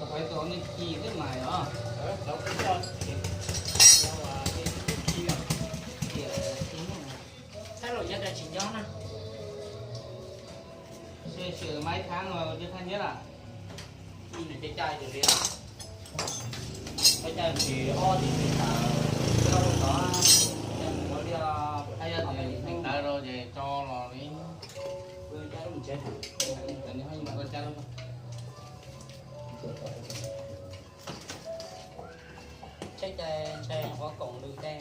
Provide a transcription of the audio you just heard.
Qhov tau nej khi xwb mas os. Saib los nyob tsis nyob na. Sawv sawv mas ib tháng rồi chưa thanh nhất à? Caj caj tus li, caj caj tus ob tus li tawm, coj lub tod, caj mus ua liaj, caj tus neeg tawv rau ces tso los li. Tsheb cai ntshai qhov koom lwm tej.